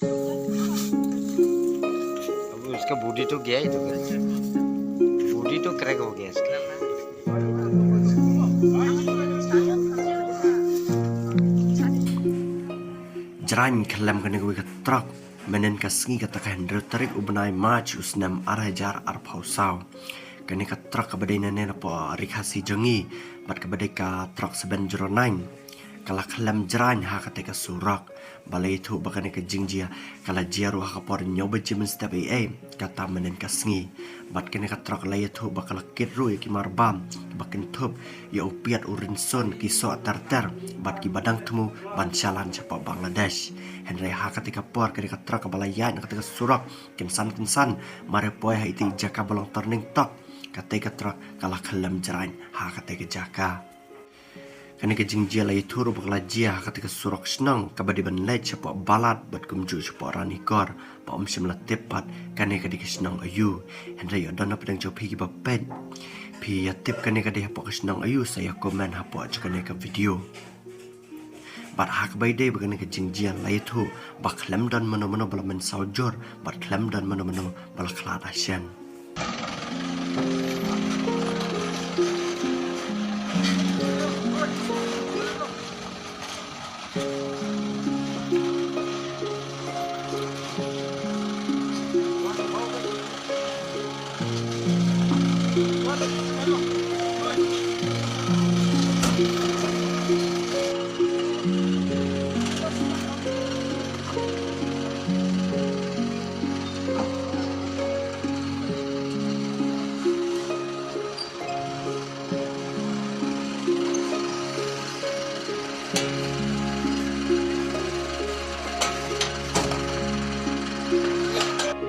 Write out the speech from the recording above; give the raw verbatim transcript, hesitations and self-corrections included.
अब उसका बॉडी तो गया ही तो गया। बॉडी तो क्रैक हो गया इसका। Jraiñ khyllem kane kawei ka trok mynhynnin ka sngi kata ka hynriew tarik u bnai March u snem ar hajar arphew saw. Kane ka trok kaba dei na ne napoh Ri Khasi jong ngi bad kaba dei ka trok seven zero nine ka la khyllem jraiñ ha kata ka surok. Ba la ïathuh ba kane ka jingjia ka la jia ruh ha ka por hynñiew baje mynstep eiei kata mynhynnin ka sngi. Bad kane ka trok la ïathuh ba ka la kit ruh ïa ki marbam ba kynthup ïa u piat, u rynsun, ki soh ter ter bad kiba dang thmu ban shalan shapoh Bangladesh. Hynrei ha kata ka por kane ka trok kaba la ïaid na kata ka surok kynsan kynsan mar ïa poi ha ita i jaka ba long turning tok, kata ka trok ka la khyllem jraiñ ha kata ka jaka. Kane ka jingjia la ïathuh ruh ba ka la jia ha kata ka surok shnong kaba dei ban leit shapoh Balat bad kumjuh shapoh Ranikor. Ba ym shym la tip pat kane ka dei ka shnong aïu. Hynrei ïoh don na pdeng jong phi kiba peit, phi ïa tip kane ka dei hapoh ka shnong aïu, sa ïa comment hapoh jong kane ka video. Bad ha kaba ïadei bad kane ka jingjia la ïathuh ba khlem don mano mano ba la mynsaw jur bad khlem don mano mano ba la khlad hashen.